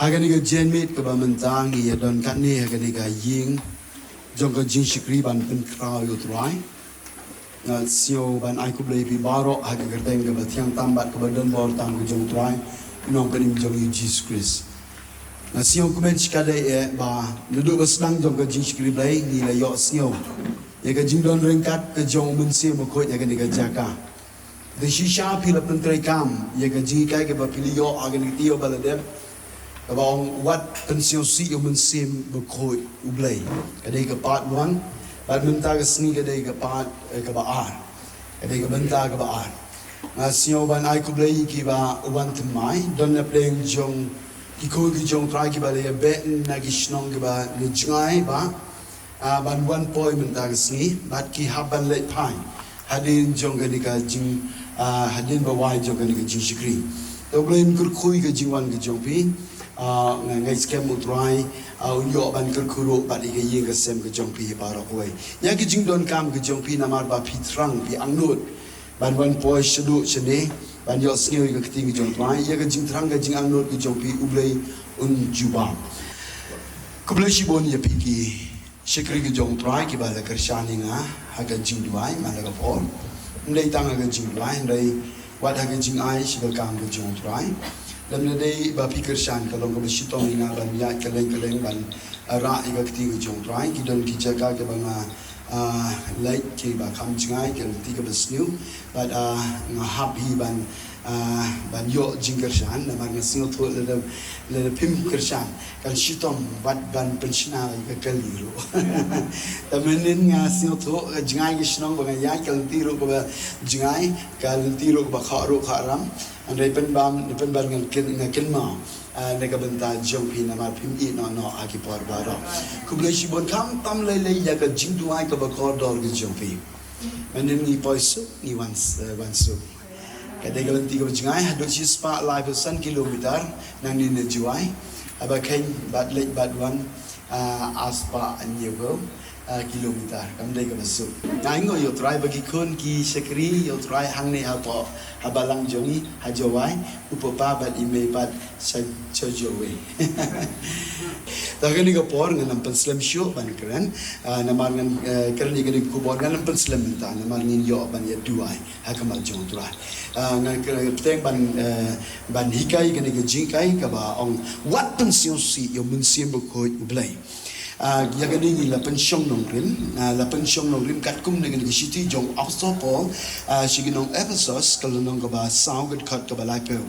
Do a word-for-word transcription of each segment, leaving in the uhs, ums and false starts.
Ha kane ka janmiet kaba mynta ngi ïa don katne ha kane ka ïing jong ka jingshakri ban pynkhraw ïa U Trai. Nga sngew ban ai khublei ïa phi baroh ha ka kyrteng kaba thiang tam bad kaba don bor tam ka jong U Trai, Nongpynim jong ngi U Jisu Khrist. Nga sngew kumne shi katdei eh ba naduh ba sdang jong ka jingshakri Blei ngi la ïohsngew ïa ka jingdon ryngkat ka jong U Mynsiem Bakhuid ha kane ka jaka. Te shisha phi la pyntreikam ïa ka jinghikai kaba phi la ïoh ha kane ka taïew ba la dep, kaba ong wat pynsngewsih ïa U Mynsiem Bakhuid U Blei. Ka dei ka part one, bad mynta ka sngi ka dei ka part, eh, kaba ar. Ka dei ka bynta kaba ar. Nga sngew ban ai khublei ïa kiba wan thymmai, don na pdeng jong ki khun ki jong U Trai kiba la ïabeh na ki shnong kiba la jngai ba, ah, ban wan poi mynta ka sngi, bad ki hap ban leit phai hadien jong kane ka jing, ah, hadien ba wai jong kane ka jingshakri. To U Blei un kyrkhu ïa ka jingwan ka jong phi. Ah, nga ngeit skhem U Trai, ah, un ïoh ban kyrkhu ruh bad ïa ka ïing ka sem ka jong phi baroh kawei. Ïa ka jingdonkam ka jong phi namar ba phi thrang phi angnud ban wan poi shaduh shane ban ïohsngew ïa ka ktien ka jong U Trai, ïa ka jingthrang ka jingangnud ka jong phi U Blei un jubab. Khublei shibun ïa phi ki shakri ka jong U Trai kiba la kyrshan ïa nga ha ka jingduwai man la ka por. Ym dei tang ha ka jingduwai hynrei wat ha ka jingai sha ka kam ka jong U Trai. Lymne dei ba phi kyrshan ka long kaba shitom ïa nga ban ïaid kylleng kylleng ban, ah, rah ïa ka ktien ka jong U Trai. Ki don ki jaka kiba nga, ah, leit kiba kham jngai, ki lynti kiba sniew. Bad, ah, nga hap hi ban, ah, ban ïoh jingkyrshan namar nga sngewthuh lada, lada phim kyrshan kan shitom bad ban pynshna ïa ka kali ruh. Te mynnin nga sngewthuh ka jngai ka shnong ba nga ïaid, ka lynti ruh kaba jngai, ka lynti ruh kaba khah ruh khah ram. Hynrei pynban, pynban ngan kyn, nga kynmaw, ah, na ka bynta jong phi namar phim ïehnoh noh ha ki por baroh. Khublei shibun, khamtam lei lei ïa ka jingduwai kaba kordor ka jong phi. Mynnin ngi poi suk, ngi wan s-, eh, wan suk. Ka dei ka lynti kaba jngai, haduh shispah laiphew san kilometer nangne na Jowai. Haba kheiñ bad leit bad wan, ah, arspah hynñiewphew, ah, kilometer. Kam dei kaba suk. Nga ainguh ïa U Trai ba ki khun ki shakri ïa U Trai hangne hapoh, ha balang jong ngi ha Jowai, u papa bad i mei pat sha, sha Jowai. Te ha kane ka por ngan ym pynslem shuh ban kren, ah, namar ngan, eh, kren ïa kane ka khubor ngan ym pynslem mynta namar ngin ïoh ban ïa duwai ha khmat jong U Trai. Ah, ngan kren, kren ban, eh, ban hikai kane ka jinghikai kaba ong wat pynsngewsih ïa U Mynsiem Bakhuid U Blei. Ah, ïa kane ngi la pynshong nongrim, ah, la pynshong nongrim katkum na kane ka shithi jong u Apostol Paul, ah, sha ki nong Ephesos, ka lynnong kaba saw, ka dkhot kaba laiphew.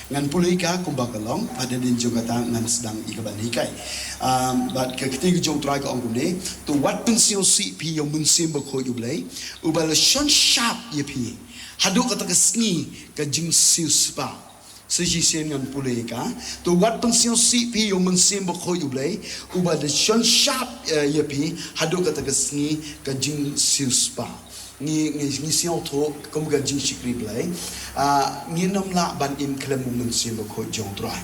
Ngan pule ïa ka kumba ka long, bad hadien jong kata ngan sdang ïa ka ban hikai. Ah, bad ka ktien ka jong U Trai ka ong kumne, to wat pynsngewsih phi ïa U Mynsiem Bakhuid U Blei, uba la shon shap ïa phi haduh kata ka sngi ka jingsiewspah. Sa shisien ngan pule ïa ka. To wat pynsngewsih phi ïa U Mynsiem Bakhuid U Blei, uba la shon shap, eh, ïa phi haduh kata ka sngi ka jingsiewspah. Ngi, ngi, ngi sngewthuh kum ka jingshakri Blei, ah, ngin ym lah ban im khlem U Mynsiem Bakhuid jong U Trai.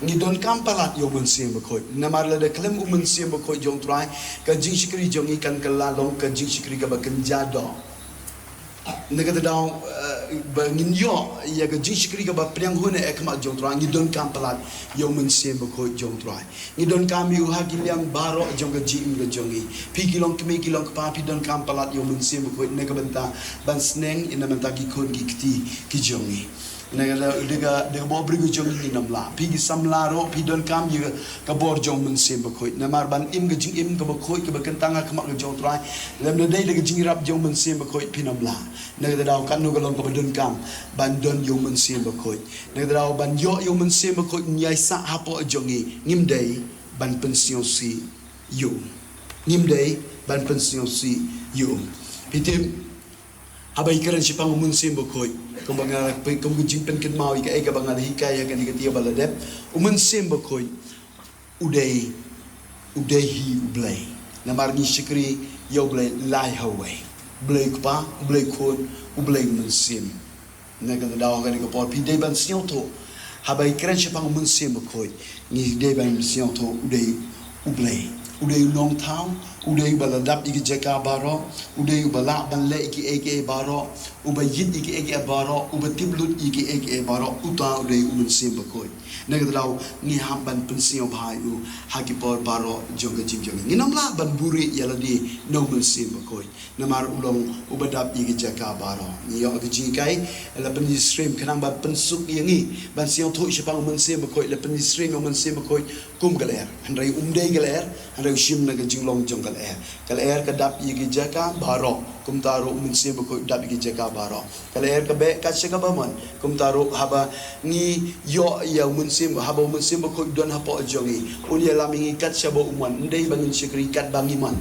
Ngi donkam palat ïa U Mynsiem Bakhuid. Namar lada khlem U Mynsiem Bakhuid jong U Trai, ka jingshakri jong ngi kan kylla long ka jingshakri kaba kynja doh. Na kata ka daw, eh, ba ngin ïoh ïa ka jingshakri kaba pdiang hun ha khmat jong U Trai, ngi donkam palat ïa U Mynsiem Bakhuid jong U Trai. Ngi donkam ïa u ha ki liang baroh jong ka jingim ka jong ngi. Phi ki long kmie ki long kpa, phi donkam palat ïa U Mynsiem Bakhuid na ka bynta ban sneng ïa na bynta ki khun ki kti ki jong ngi. Na ka, da ka, da ka bor briew ka jong ngi ngin ym lah. Phi ki samla ruh, phi donkam ïa ka bor jong U Mynsiem Bakhuid. Namar ban im ka jingim kaba khuid kaba kyntang ha khmat ka jong U Trai, lymda dei da ka jingïarap jong U Mynsiem Bakhuid phin ym lah. Na kata ka daw katno ka long kaba donkam ban don ïa U Mynsiem Bakhuid. Na kata ka daw ban ïoh ïa U Mynsiem Bakhuid un ïaisah hapoh jong ngi, ngim dei ban pynsngewsih ïa u. Ngim dei ban pynsngewsih ïa u. Phi tip, haba ngi kren shaphang U Mynsiem Bakhuid, kumba nga la pyn-, kum ka jingpynkynmaw ïa kaei kaba nga la hikai ha kane ka taïew ba la dep, U Mynsiem Bakhuid u dei, u dei hi U Blei. Namar ngi shakri ïa U Blei lai ha uwei. U Blei Kpa, U Blei Khun, U Blei Mynsiem. Na kata ka daw ha kane ka por phi dei ban sngewthuh, haba ngi kren shaphang U Mynsiem Bakhuid, ngi dei ban sngewthuh u dei U Blei. U dei u nongthaw, U dei uba la dap ïa ki jaka baroh, u dei uba lah ban leh ïa kiei kiei baroh, uba ïit ïa kiei kiei baroh, uba tip lut ïa kiei kiei baroh, uta u dei u Mynsiem Bakhuid. Na kata ka daw ngi hap ban pynsngewbha ïa u ha ki por baroh jong ka jingim jong ngi. Ngim lah ban buhrieh ïa lade na u Mynsiem Bakhuid. Namar u long uba dap ïa ki jaka baroh. Ngi ïoh ka jinghikai, la pynïasyriem khnang ban pynsuk ïa ngi ban sngewthuh shaphang u Mynsiem Bakhuid, la pynïasyriem ïa u Mynsiem Bakhuid kum ka lyer. Hynrei um dei ka lyer, hynrei u shim na ka jinglong jong ka lyer. Ka lyer ka dap ïa ki jaka baroh, kumta ruh u Mynsiem Bakhuid u dap ïa ki jaka baroh. Ka lyer ka beh kat sha kaba mon, kumta ruh haba ngi ïoh ïa u Mynsiem, haba u Mynsiem Bakhuid u don hapoh jong ngi, un ïalam ïa ngi kat shaba u mon, ym dei ba ngin shakri, kat ba ngi mon.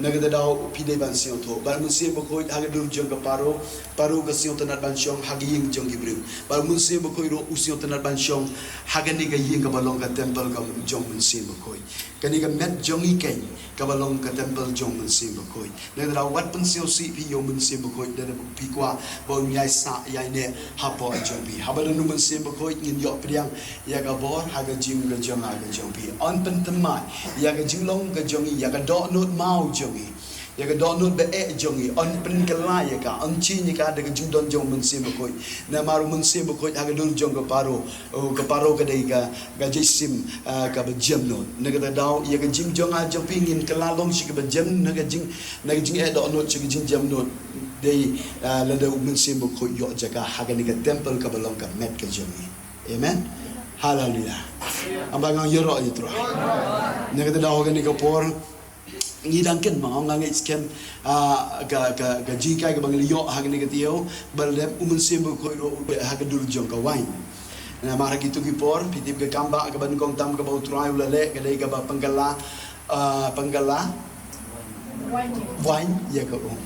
Na kata ka daw phi dei ban sngewthuh, bad u Mynsiem Bakhuid ha ka dur jong ka Paro, Paro ka sngewtynnad ban shong ha ka ïing jong ki briew. Bad u Mynsiem Bakhuid ruh u sngewtynnad ban shong ha kane ka ïing kaba long ka temple ka jong u Mynsiem Bakhuid. Kane ka met jong ngi keiñ kaba long ka temple jong u Mynsiem Bakhuid. Na kata ka daw wat pynsngewsih phi ïa u Mynsiem Bakhuid, lada phi kwah ba un ïai sah ïai neh hapoh jong phi. Haba don u Mynsiem Bakhuid ngin ïoh pdiang ïa ka bor ha ka jingim ka jong nga ka jong phi. Un pynthymmai ïa ka jinglong ka jong ngi, ïa ka dohnud maw jong ngi, ïa ka dohnud ba eh jong ngi. Un pynkylla ïa ka, un change ïa ka da ka jingdon jong u Mynsiem Bakhuid. Namar u Mynsiem Bakhuid ha ka dur jong ka Paro, oh, ka Paro ka dei ka, ka jingsim, ah, kaba jem nud. Na kata ka daw ïa ka jingim jong nga jong phi ngin kylla long sha kaba jem, na ka jing, na ka jingeh dohnud sha ka jingjem nud. Dei, ah, lada u Mynsiem Bakhuid u ïoh jaka ha kane ka temple kaba long ka met ka jong ngi. Amen. Haleluia. Aba nga ïaroh ïa u Trai. Na kata ka daw ha kane ka por ngi dang kynmaw, nga ngeit skhem, ah, ka, ka, ka jinghikai kaba ngi la ïoh ha kane ka taïew, ba la dep u Mynsiem Bakhuid ruh u dei ha ka dur jong ka waiñ. Namar ha kito ki por phi tip ka kambah kaba nyngkong tam kaba u Trai u la leh ka dei kaba pynkylla, ah, pynkylla waiñ ïa ka um.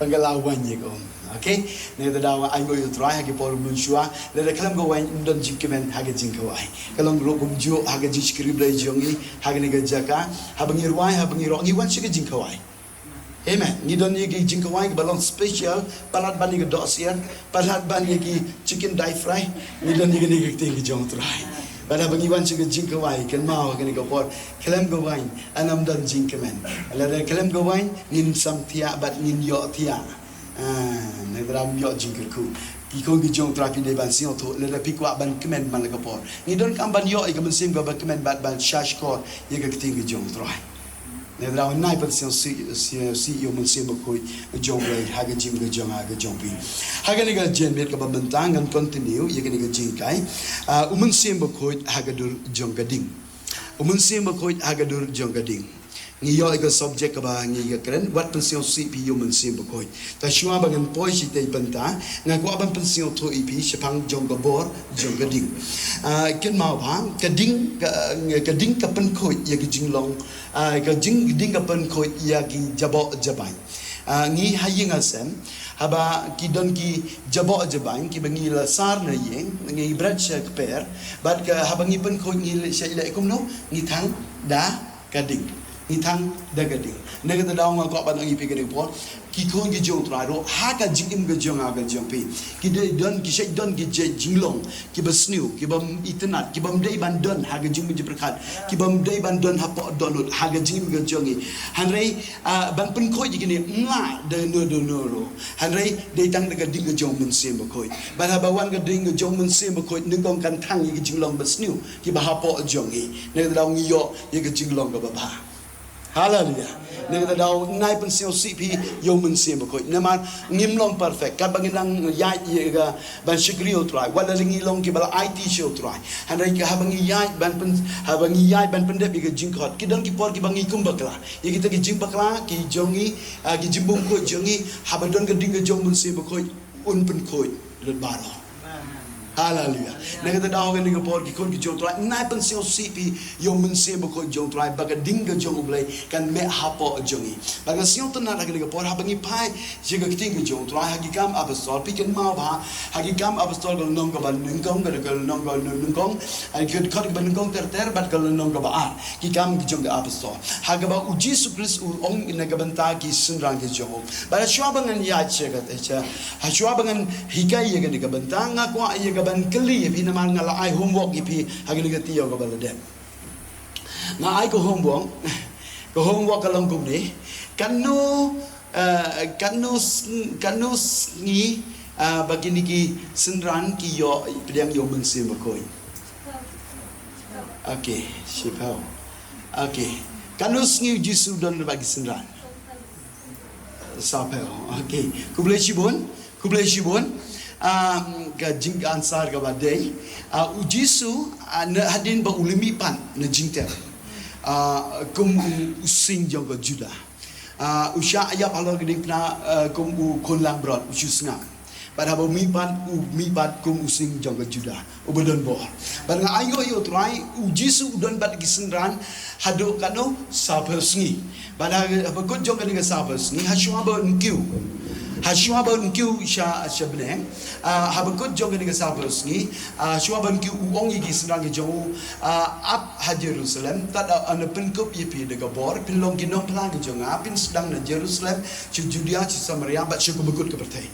Pynkylla waiñ ïa ka um. Okay? Na kata ka daw ai nguh ïa u Trai ha ki por mynshuwa, lada khlem ka waiñ ym don jingkmen ha ka jingkhawai. Ka long ruh kumjuh ha ka jingshakri Blei jong ngi ha kane ka jaka, haba ngi rwai, haba ngi ïaroh, ngi wan sha ka jingkhawai. Amen. Ngi don ïa ka jingkhawai kaba long special, palat ban ïa ka dohsiar, palat ban ïa ki chicken dry fry. Ngi don ïa kane ka ktien ka jong u Trai. Bad haba ngi wan sha ka jingkhawai, kynmaw ha kane ka por, khlem ka waiñ ym don jingkmen. Lada khlem ka waiñ ngin sam thiah bad ngin ïoh thiah. Ah, na kata ka daw ym ïoh jingkyrkhu. Ki khun ki jong u Trai, phi dei ban sngewthuh, lada phi kwah ban kmen man la ka por, ngi donkam ban ïoh ïa ka mynsiem kaba kmen bad ban shahshkor ïa ka ktien ka jong u Trai. Na kata ka daw ngin ai pynsngewsih, sngewsih ïa u Mynsiem Bakhuid jong u Blei ha ka jingim ka jong nga ka jong phi. Ha kane ka janmiet kaba mynta ngan continue ïa kane ka jinghikai. Ah, u Mynsiem Bakhuid ha ka dur jong ka ding. U Mynsiem Bakhuid ha ka dur jong ka ding. Ngi ïoh ïa ka subject kaba ngi ïa kren, wat pynsngewsih phi ïa u Mynsiem Bakhuid. Te shuwa ba ngan poi shatei bynta, nga kwah ban pynsngewthuh ïa phi shaphang jong ka bor jong ka ding. Ah, kynmaw ba ka ding, ka, ka ding ka pynkhuid ïa ki jinglong, ah, ka jing, ding ka pynkhuid ïa ki jaboh jabaiñ. Ah, ngi ha ïing ha sem, haba ki don ki jaboh jabaiñ kiba ngi la sar na ïing, ngi bret sha kper, bad ka haba ngi pynkhuid ngi leh, sha leh kumno, ngi thang da ka ding. Ngi thang da ka ding. Na kata ka daw nga kwah ban ong ïa phi kane ka por, ki khun ki jong u Trai ruh ha ka jingim ka jong nga ka jong phi, ki dei don, ki shait don ki jait jinglong kiba sniew, kiba ym itynnad, kiba ym dei ban don ha ka jingim jingpyrkhat, kiba ym dei ban don hapoh dohnud ha ka jingim ka jong ngi. Hynrei, ah, ban pynkhuid ïa kine ym lah da uno da uno ruh. Hynrei dei tang da ka ding ka jong u Mynsiem Bakhuid. Bad haba wan ka ding ka jong u Mynsiem Bakhuid, nyngkong kan thang ïa ki jinglong ba sniew kiba hapoh jong ngi. Na kata ka daw ngi ïoh ïa ka jinglong kaba bha. Haleluia. Na kata ka daw ngin ai pynsngewsih phi ïa u Mynsiem Bakhuid. Namar ngim long perfect. Katba ngi nang ïaid ïa ka ban shakri ïa u Trai, wat la ngi long kiba la aiti sha u Trai, hynrei ka haba ngi ïaid ban pyn, haba ngi ïaid ban pyndep ïa ka jingkhot, ki don ki por kiba ngi kum bakla. Ïa kita ki jingbakla ki jong ngi, ah, ki jingbymkhuid jong ngi, haba don ka ding ka jong u Mynsiem Bakhuid, un pynkhuid lut baroh. Haleluia. Na kata ka daw ha kane ka por, ki khun ki jong u Trai, ngin ai pynsngewsih phi ïa u Mynsiem Bakhuid jong u Trai, ba ka ding ka jong u Blei kan meh hapoh jong ngi. Bad nga sngewtynnad ha kane ka por, haba ngi phai sha ka ktien ka jong u Trai, ha ki Kam Apostol, phi kynmaw ba ha ki Kam Apostol ka lynnong kaba nyngkong, ka lynnong kaba nyngkong, ha ki dkhot kaba nyngkong ter ter, bad ka lynnong kaba ar, ki Kam ki jong ki Apostol, ha kaba u Jisu Khrist u ong na ka bynta ki synran ki jong u. Bad shuwa ba ngan ïaid sha ka, sha, ha shuwa ba ngan hikai ïa kane ka bynta, nga kwah ïa ka ban kylli ïa phi, namar nga la ai homework ïa phi ha kane ka taïew kaba la dep. Nga ai ka homework, Homework ka long kumne. Katno, eh, katno sng-, katno sngi, eh, ba kine ki synran ki ïoh pdiang ïa u Mynsiem Bakhuid? Okay, shiphew. Okay. Katno sngi u Jisu u don bad ki synran? Sawphew. Okay. Khublei shibun. Khublei shibun. Um, ka jing, ka answer kaba dei. Uh, u Jisu, uh, na hadien ba u la mihpat na jingtep, uh, kum u, u sing jong ka Judah. Uh, u shah ïap halor ka diengphna, uh, kum u khun langbrot, u shu sngap. Bad haba u mihpat, u mihpat kum u sing jong ka Judah, uba don bor. Bad nga ainguh ïa u Trai, u Jisu u don bad ki synran haduh katno? Sawphew sngi. Bad ha, haba kut jong kane ka sawphew sngi, ha shuwa ba un kiew, ha shuwa ba un kiew sha, sha bneng, ah, haba kut jong kane ka sawphew sngi, ah, shuwa ba un kiew, u ong ïa ki synran ki jong u, ah, ap ha Jerusalem, tad, ah, yn pynkup ïa phi da ka bor, phin long ki nongphla ki jong nga, phin sdang na Jerusalem, sha Judea, sha Samaria, bad sha kaba kut ka pyrthei.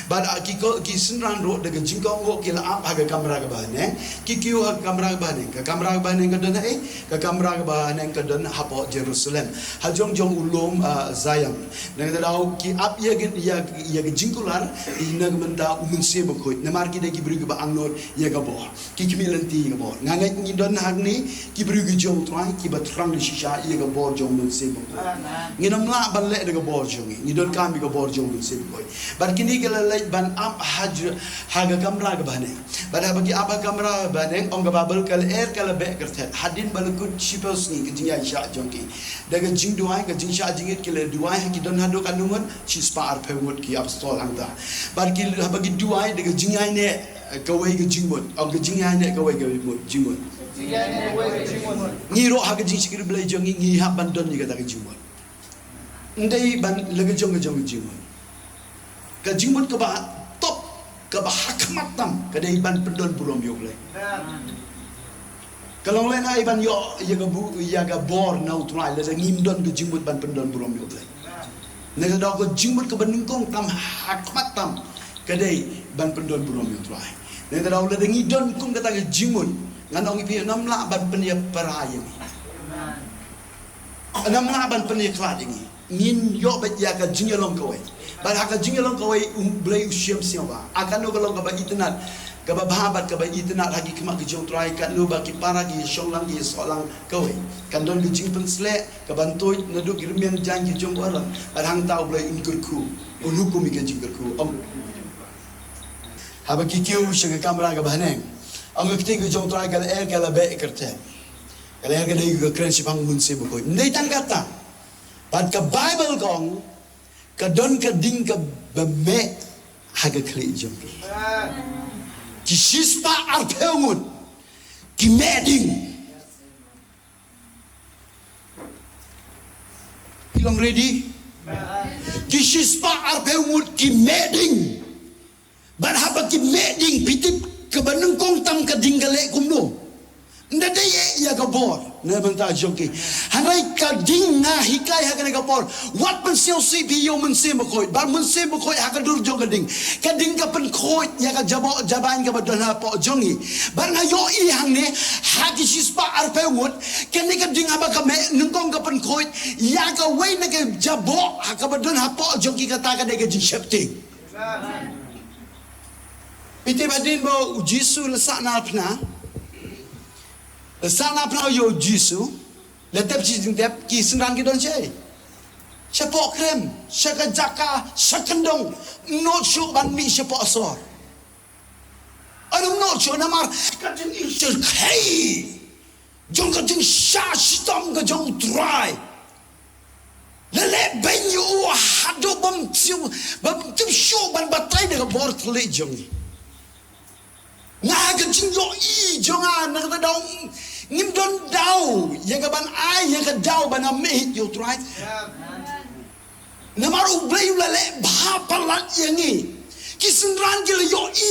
Bad, ah, ki ko, ki synran ruh da ka jingkohnguh ki la ap ha ka kamra kaba haneng, ki kiew ha ka kamra kaba haneng. Ka kamra kaba haneng ka don haei? Ka kamra kaba haneng ka don hapoh Jerusalem, ha jong jong u lum, ah, Zion. Na kata ka daw ki ap ïa ka, ïa, ïa ka jingkular na ka bynta u Mynsiem Bakhuid, namar ki dei ki briew kiba angnud ïa ka bor. Ki khmih lynti ïa ka bor. Nga ngeit ngi don hangne ki briew ki jong u Trai kiba thrang da shisha ïa ka bor jong u Mynsiem Bakhuid. Amen. Ngin ym lah ban leh da ka bor jong ngi. Ngi donkam ïa ka bor jong u Mynsiem Bakhuid. Bad kine ki la leit ban ap ha ju-, ha ka kamra kaba haneng. Bad haba ki ap ha ka kamra kaba haneng, ong ka Baibl, ka lyer ka la beh kyrthet. Hadien ba la kut shiphew sngi ka jingïaishah jong ki, da ka jingduwai, ka jingshah jingit, ki la duwai, ki don haduh katno ngut? Shispah arphew ngut ki apostol hangta. Bad ki, haba ki duwai, da ka jingïaineh kawei ka jingmut. Ong, ka jingïaineh kawei ka mut, jingmut. Ngi ruh ha ka jingshakri Blei jong ngi, ngi hap ban don ïa kata ka jingmut. Ym dei ban la ka jong ka jong ka jingmut. Ka jingmut kaba top, kaba ha khmat tam, ka dei ban pyndon burom ïa U Blei. Ka long lehnoh ban ïoh ïa ka bu-, ïa ka bor na U Trai lada ngim don ka jingmut ban pyndon burom ïa U Blei. Na kata ka daw ka jingmut kaba nyngkong tam, ha khmat tam, ka dei ban pyndon burom ïa U Trai. Na kata ka daw lada ngi don kum kata ka jingmut, ngan ong ïa phi, ym lah ban pynïapra ïa ngi. Ym lah ban pynïakhlad ïa ngi. Ngin ïoh beit ïa ka jingïalong kawei. Bad ha ka jingïalong kawei U Blei u shem sngewbha. Ha kano ka long kaba itynnad, kaba bha bad kaba itynnad ha ki khmat ki jong U Trai, kano ba ki para ki shong lang ki soh lang kawei. Kan don ka jingpynsleh kaban tuid naduh ki rmiang jaiñ ki jong baroh. Bad hangta U Blei un kyrkhu, un hukum ïa ka jingkyrkhu. Ong, haba ki kiew sha ka kamra kaba haneng, ong ka ktien ka jong U Trai, ka lyer ka la beh kyrthet. Ka lyer ka dei ka kren shaphang U Mynsiem Bakhuid. Ym dei tang kata. Bad ka Baibl ka ong, ka don ka ding kaba meh ha ka khlieh jong ki. Ki shispah arphew ngut ki meh ding. Phi long ready? Ki shispah arphew ngut ki meh ding. Bad haba ki meh ding, phi tip kaba nyngkong tam ka ding ka leh kumno? Ynda dei ïa ka bor na bynta jong ki. Hynrei ka ding, nga hikai ha kane ka por, wat pynsngewsih phi ïa U Mynsiem Bakhuid. Bad U Mynsiem Bakhuid ha ka dur jong ka ding, ka ding ka pynkhuid ïa ka jaboh jabaiñ kaba don hapoh jong ngi. Bad nga ïohi hangne, ha ki shispah arphew ngut, kane ka ding haba ka meh, nyngkong ka pynkhuid ïa kawei na ka jaboh ha kaba don hapoh jong ki, kata ka dei ka jingsheptieng. Phi tip hadien ba U Jisu la sahnarphna, la sahnarphna ïa U Jisu, la tep shi jingtep, ki synran ki don shaei? Shapoh krem, sha ka jaka, sha kyndong, ym nud shuh ban mih shapoh sor. Ym nud shuh namar ka jingïasyrkhei jong ka jingshah shitom ka jong U Trai la leh beiñ ïa u haduh bym tip, bym tip shuh ban batai da ka bor thylliej jong ngi. Nga ha ka jingïohi jong nga, na kata ka daw ngim don daw ïa kaban ai ïa ka daw ban ïa mih ïa U Trai. Namar U Blei u la leh bha palat ïa ngi. Ki synran ki la ïohi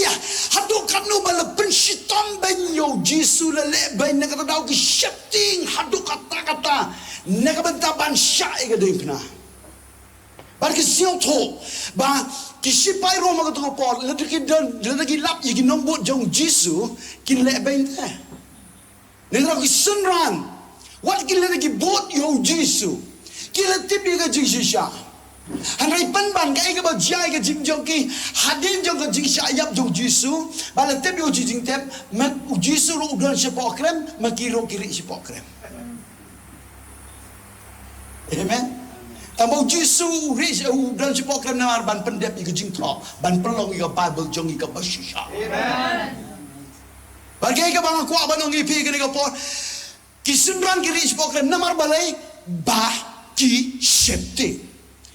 haduh katno ba la pynshitom beiñ ïa U Jisu, la leh beiñ, na kata ka daw ki sheptieng haduh katta katta na ka bynta ban shah ïa ka diengphna. Bad ki sngewthuh ba ki shipai Rom ha kato ka por, lada ki don, lada ki lap ïa ki nongbud jong U Jisu, kin leh beiñ te. Lada ki synran, wat ki lada ki bud ïa U Jisu, Ki la tip ïa ka jingshisha. Hynrei pynban kaei kaba jia ïa ka jingim jong ki, hadien jong ka jingshah ïap jong u Jisu, ba la tip ïa u jingtep, ma u Jisu ruh u don shapoh krem, ma ki ruh ki rieh shapoh krem. Amen. Tangba u Jisu u rieh, u don shapoh krem namar ban pyndep ïa ka jingthoh, ban pynlong ïa ka Baibl jong ngi kaba shisha. Amen. Bad kaei kaba nga kwah ban ong ïa phi kane ka por, ki synran ki rieh shapoh krem namar balei, ba ki sheptieng.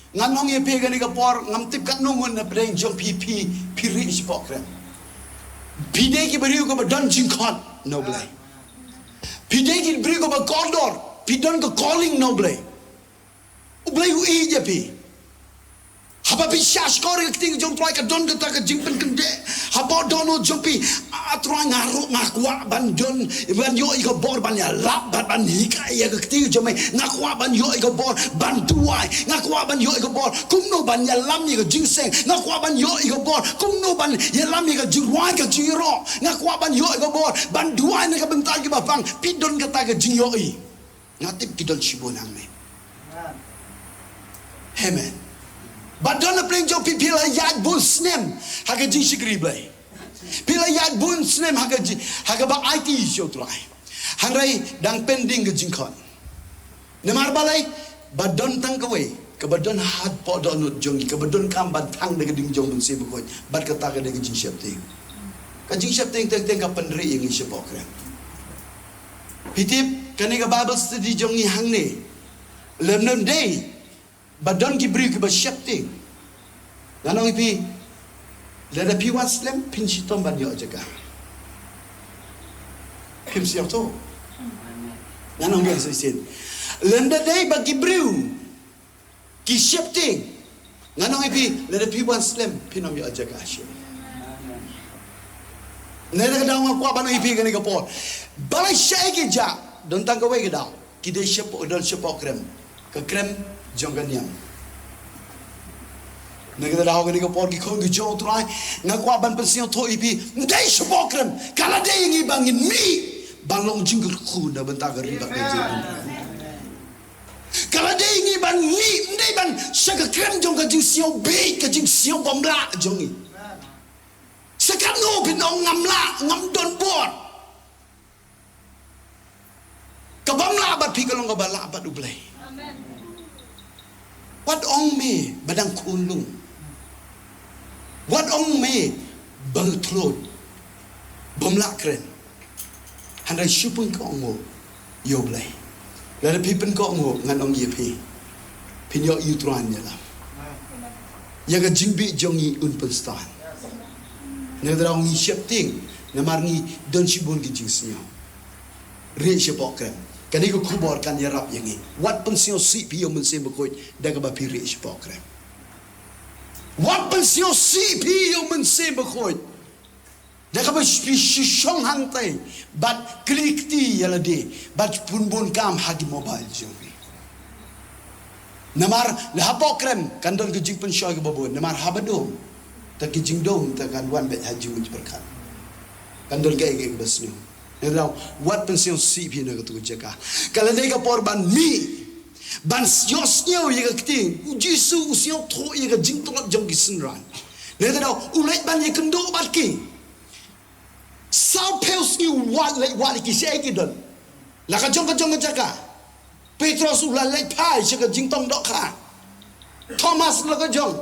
Ngan ong ïa phi kane ka por, ngam tip katno ngut na pdeng jong phi, phi, phi rieh shapoh krem. Phi dei ki briew kiba don jingkhot na U Blei. Phi dei ki briew kiba kordor, phi don ka calling na U Blei. U Blei u ïeit ïa phi. Haba phi shah shkor ïa ka ktien jong U Trai, ka don kata ka jingpynkyndit hapoh dohnud jong phi. A Trai, nga ruh nga kwah ban don, ban ïoh ïa ka bor ban ïalap bad ban hikai ïa ka ktien jong me. Nga kwah ban ïoh ïa ka bor ban duwai. Nga kwah ban ïoh ïa ka bor kumno ban ïalam ïa ka jingseng. Nga kwah ban ïoh ïa ka bor kumno ban ïalam ïa ka jingrwai ka jingïaroh. Nga kwah ban ïoh ïa ka bor ban duwai na ka bynta kiba pang. Phi don kata ka jingïohi. Nga tip ki don shibun hangne. Amen. Bad don na pdeng jong phi, phi la ïaid bun snem ha ka jingshakri Blei. Phi la ïaid bun snem ha ka ji-, ha kaba aiti sha U Trai. Hynrei dang pending ka jingkhot. Namar balei, ba don tang kawei kaba don hapoh dohnud jong ngi, kaba donkam ban thang da ka ding jong U Mynsiem Bakhuid. Bad kata ka dei ka jingsheptieng. Ka jingsheptieng teng teng ka pynrieh ïa ngi shapoh krem. Phi tip, kane ka Bible study jong ngi hangne, lym don dei ba don ki briew kiba sheptieng. Ngan ong ïa phi, lada phi wan slem phin shitom ban ïoh jaka. Phim sngewthuh. Ngan ong biang shisien. Lym don dei ba ki briew ki sheptieng. Ngan ong ïa phi, lada phi wan slem phin ym ïoh jaka shuh. Nangta ka daw nga kwah ban ong ïa phi kane ka por, balei shaei ki jah, don tang kawei ka daw, ki dei shapoh, don shapoh krem. Ka krem jong ka niam. Nangta ka daw kane ka por ki khun ki jong U Trai, nga kwah ban pynsngewthuh ïa phi, ym dei shapoh krem. Ka la dei ïa ngi ba ngin mih ban long jingkyrkhu na bynta ka ri bad ka jaitbynriew. Ka la dei ïa ngi ban mih, ym dei ban sha ka krem jong ka jingsngew bieit, ka jingsngew bym lah jong ngi. Sa katno phin ong ngam lah, ngam don bor. Ka bym lah bad phi ka long kaba lah bad U Blei. Wat ong me ba dang khunlung. Wat ong me ba nga thlot, bym lah kren. Hynrei shu pynkohnguh ïa U Blei. Lada phi pynkohnguh, ngan ong ïa phi, phin ïoh ïa U Trai un ïalam. Ïa ka jingbieit jong ngi un pynstad. Nangta daw ngi sheptieng namar ngi don shibun ki jingsngew. Rieh shapoh krem. Kane ka khubor kan ïarap ïa ngi. Wat pynsngewsih phi ïa U Mynsiem Bakhuid da kaba phi rieh shapoh krem. Wat pynsngewsih phi ïa U Mynsiem Bakhuid da kaba phi shu shong hangtai bad kylli kti ïa lade bad pynbun kam ha ki mobile jong phi. Namar la hapoh krem kan don ka jingpynshoi kaba bun, namar haba dum, ta ki jingdum ta kan wan beit ha jingmut jingpyrkhat. Kan don kaei kaei kaba sniew. Nangta daw, wat pynsngewsih phi na katu ka jaka. Ka la dei ka por ban mih, ban ïohsngew ïa ka ktien. U Jisu u sngewthuh ïa ka jingtlot jong ki synran. Nangta daw, u leit ban ïakynduh bad ki. Sawphew sngi u wad, leit wad ïa ki, shaei ki don. La ka jong ka jong ka jaka. Petros u la leit phai sha ka jingtong dohkha. Thomas la ka jong.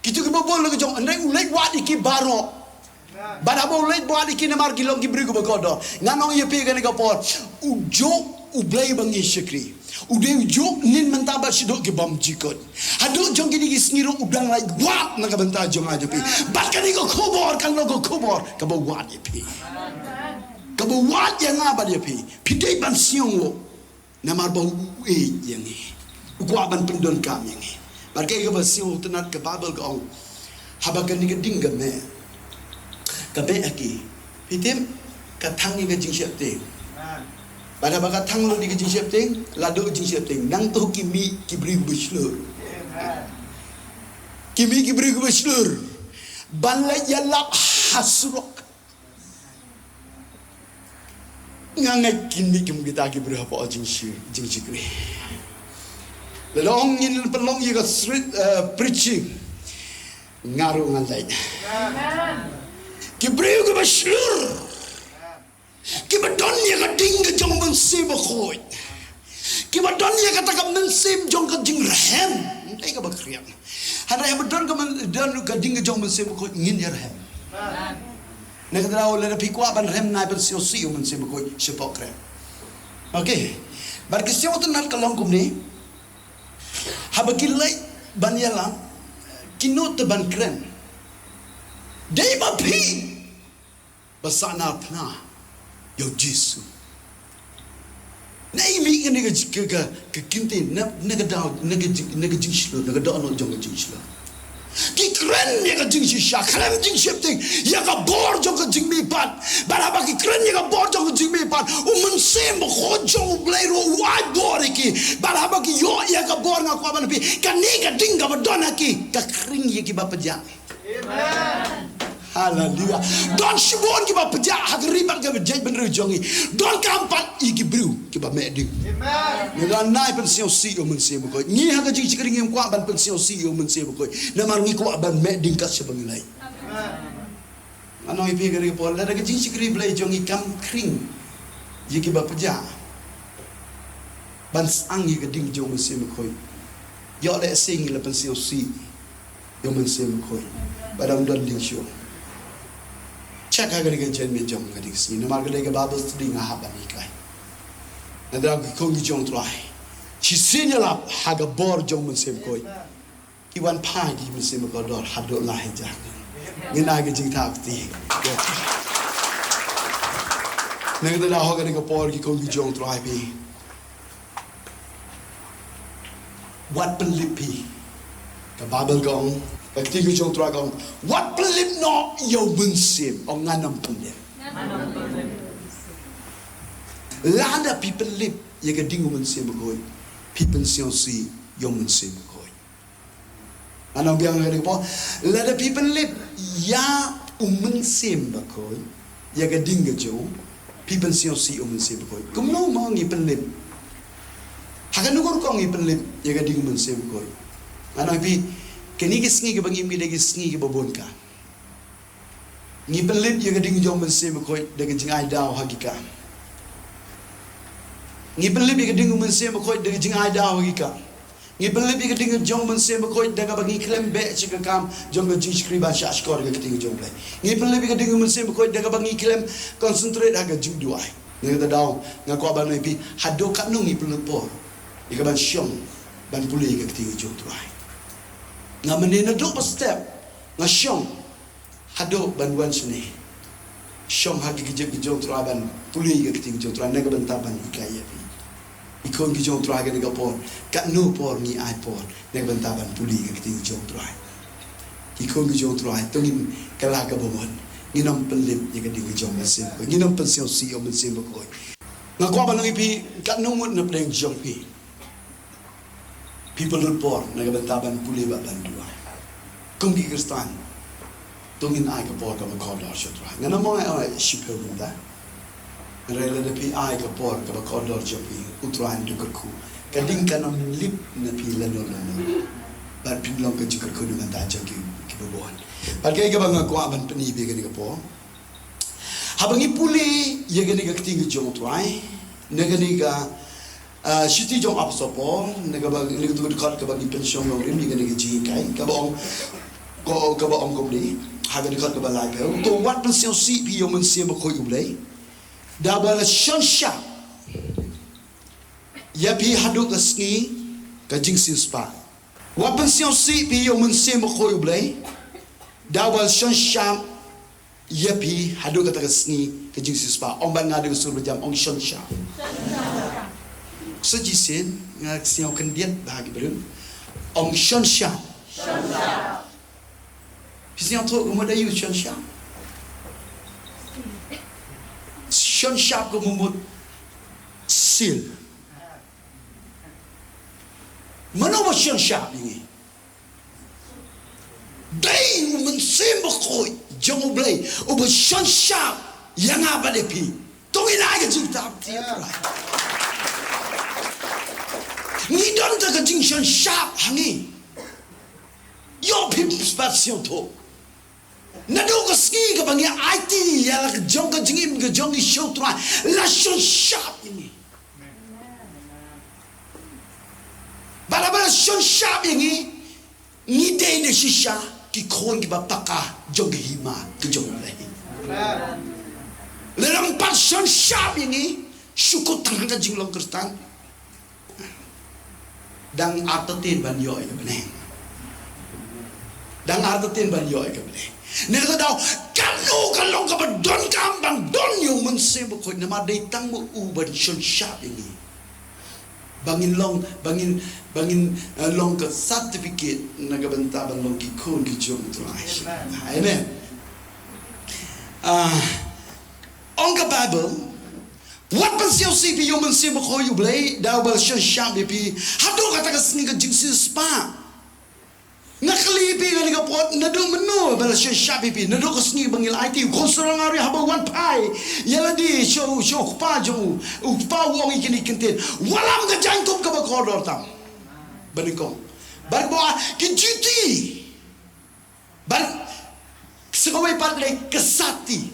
Kitu kiba bun la ka jong. Hynrei u leit wad ïa ki baroh. Bad haba u leit wad ïa ki namar ki long ki briew kiba kordor. Ngan ong ïa phi kane ka por. U juh U Blei ba ngi shakri, u dei u juh nin mynta bad shaduh ki bymjukut. Haduh jong kine ki sngi ruh u dang leit wad na ka bynta jong nga jong phi. Bad kane ka khubor kan long ka khubor kaba wad ïa phi. Kaba wad ïa nga bad ïa phi. Phi dei ban sngewnguh. Namar ba u ïeit ïa ngi. U kwah ban pyndonkam ïa ngi. Bad kaei kaba sngewtynnat, ka Baibl ka ong, haba kane ka ding ka meh, ka meh ha ki. Phi tip, ka thang ïa ka jingsheptieng. Bad haba ka thang lut ïa ka jingsheptieng, la duh jingsheptieng. Nangta ki mih ki briew ba shlur. Ki mih ki briew ba shlur. Ban leit ïalap ha surok. Nga ngeit kin mih kum kita ki briew hapoh jingshi-, jingshakri. Lada ong ngin pynlong ïa ka street, eh, preaching, nga ruh ngan leit. Ki briew kiba shlur, kiba don ïa ka ding ka jong u Mynsiem Bakhuid, kiba don ïa kata ka mynsiem jong ka jingrhem, ym dei kaba khriat. Hynrei haba don ka myn-, don ka ding ka jong u Mynsiem Bakhuid, ngin ïa rhem. Na kata ka daw lada phi kwah ban rhem, nai pynsngewsih ïa u Mynsiem Bakhuid shapoh kren. Okay. Bad ka sngewtynnat ka long kumne. Haba ki leit ban ïalam, ki nud te ban kren. Dei ma phi ba sah na phna ïa u Jisu. Na i mih kane ka, ka, ka, ka ktien, na, na ka daw, na ka jing, na ka jingshlur, na ka dohnud jong ka jingshlur. Ki kren ïa ka jingshisha, kren jingsheptieng ïa ka bor jong ka jingmihpat. Bad haba ki kren ïa ka bor jong ka jingmihpat, u Mynsiem Bakhuid jong U Blei ruh u ai bor ïa ki. Bad haba ki ïoh ïa ka bor, nga kwah ban ong ïa phi, kane ka ding kaba don ha ki ka khring ïa kiba pjah. Haleluya. Don shibun kiba pjah ha ka ri bad ka jaitbynriew jong ngi. Don kam pat ïa ki briew kiba meh ding. Ngi don, nai pynsngewsih ïa u Mynsiem Bakhuid. Ngi ha ka jingshakri ngim kwah ban pynsngewsih ïa u Mynsiem Bakhuid, namar ngi kwah ban meh ding kat shaba ngi leit. Ngan ong ïa phi kane ka por, lada ka jingshakri Blei jong ngi kam khring ïa kiba pjah ban sah ïa ka ding jong u Mynsiem Bakhuid, ïoh lehse ngi la pynsngewsih ïa u Mynsiem Bakhuid ba dang don ding shuh. Check ha kane ka jingmut jong ka ding sngi, namar ka dei ka Bible study nga hap ban hikai. Nga dang ki khun ki jong u Trai, shisien ïalap ha ka bor jong u Mynsiem Bakhuid, ki wan phai ki mynsiem bakordor haduh lai jong ngi. Ngin ai ka jingthaw kti. Na kata ka daw ha kane ka por, ki khun ki jong u Trai phi, wat pynlip phi. Ka Bible ka ong, ka ktien ka jong u Trai ka ong, wat pynlip noh ïa u Mynsiem. Ong, ngan ym pynlip. Lada phi pynlip ïa ka ding u Mynsiem Bakhuid, phi pynsngewsih ïa u Mynsiem Bakhuid. Ngan ong biang ha kane ka por, lada phi pynlip ïa u Mynsiem Bakhuid, ïa ka ding ka jong u, phi pynsngewsih ïa u Mynsiem Bakhuid. Kumno mo ngi pynlip? Ha kano ka rukom ngi pynlip ïa ka ding u Mynsiem Bakhuid? Ngan ong ïa phi, kine ki sngi kiba ngi im, ki dei ki sngi kiba bun ka. Ngi pynlip ïa ka ding jong u Mynsiem Bakhuid da ka jingai daw ha ki kam. Ngi pynlip ïa ka ding u Mynsiem Bakhuid da ka jingai daw ha ki kam. Ngi pynlip ïa ka ding jong u Mynsiem Bakhuid da kaba ngi khlem beh sha ka kam jong ka jingshakri ban shahshkor ïa ka ktien jong u Blei. Ngi pynlip ïa ka ding u Mynsiem Bakhuid da kaba ngi khlem concentrate ha ka jingduwai. Na kata ka daw nga kwah ban ong ïa phi, haduh katno ngi pynlut por ïa ka ban shong ban pule ïa ka ktien jong u Trai? Nga mynne naduh ba step nga shong haduh ban wan shane, shong ha ki kjip ki jong u Trai ban pule ïa ka ktien jong u Trai na ka bynta ban hikai ïa phi. Ki khun ki jong u Trai, kane ka por, katno por ngi ai por na ka bynta ban pule ïa ka ktien jong u Trai? Ki khun ki jong u Trai, to ngin kylla kaba mut, ngin ym pynlip ïa ka ding ka jong u Mynsiem Bakhuid, ngin ym pynsngewsih ïa u Mynsiem Bakhuid. Nga kwah ban ong ïa phi, katno ngut na pdeng jong phi phi pynlut por na ka bynta ban pule bad ban duwai? Kum ki Khristan, to ngin ai ka por kaba kordor sha u Trai. Ngan ym ong ai shiphew bynta. Hynrei lada phi ai ka por kaba kordor jong phi, u Trai un kyrkhu. Ka ding kan ym lip na phi lano lano. Bad phin long ka jingkyrkhu na ka bynta jong ki, kiba bun. Bad kaei kaba nga kwah ban pyni ïa phi kane ka por, haba ngi pule ïa kane ka ktien ka jong u Trai, na kane ka Ah, shithi jong u Apostol Paul, na kaba, na katu ka dkhot kaba ngi pynshong nongrim ïa kane ka jinghikai, kaba ong, ko, kaba ong kumne, ha ka dkhot kaba laiphew. To wat pynsngewsih phi ïa u Mynsiem Bakhuid u Blei, da uba la shon shap ïa phi haduh ka sngi ka jingsiewspah. Wat pynsngewsih phi ïa u Mynsiem Bakhuid u Blei, da uba la shon shap ïa phi haduh kata ka sngi ka jingsiewspah. Ong bad nga da ka sur ba jam, ong shon shap. Sa shisien nga sngew khyndiat bha ki briew. Ong shon shap. Phi sngewthuh ka mut aïu shon shap? Shon shap ka mut seal. Mano ba shon shap ïa ngi? Dei u Mynsiem Bakhuid jong u Blei uba shon shap ïa nga bad ïa phi. To ngin ai ka jingthaw kti ïa u Trai. Ngi don tang ka jingshon shap ha ngi. Ïoh phi pat sngewthuh. Naduh ka sngi kaba ngi aiti ïa la ka jong ka jingim ka jong ngi sha u Trai, la shon shap ïa ngi. Bad haba la shon shap ïa ngi, ngi dei na shisha ki khun kiba paka jong ka hima ka jong U Blei. Lada ym pat shon shap ïa ngi, shu kut tang ha ka jinglong Khristan, dang artatien ban ïoh ïa ka bneng. Dang artatien ban ïoh ïa ka bneng. Nangta daw, kano ka long kaba donkam ban don ïa U Mynsiem Bakhuid, namar dei tang ma u ban shon shap ïa ngi. Ba ngin long, ba ngin, ba ngin, eh, long ka certificate na ka bynta ban long ki khun ki jong U Trai. Amen. Ah, ong ka Bible, wat pynsngewsih phi ïa U Mynsiem Bakhuid U Blei, da uba la shon shap ïa phi haduh kata ka sngi ka jingsiewspah. Nga kylli phi kane ka por, naduh mynno ba la shon shap ïa phi? Naduh ka sngi ba ngi la aiti, u khun sarong ari haba wan phai ïa lade sha u, sha u kpa jong u, u kpa u ong ïa kine ki kyntien: Wallam ka jaiñkup kaba kordor tam. Banyngkong. Bad kaba ar, ki juti. Bad sa kawei pat lei ka sati.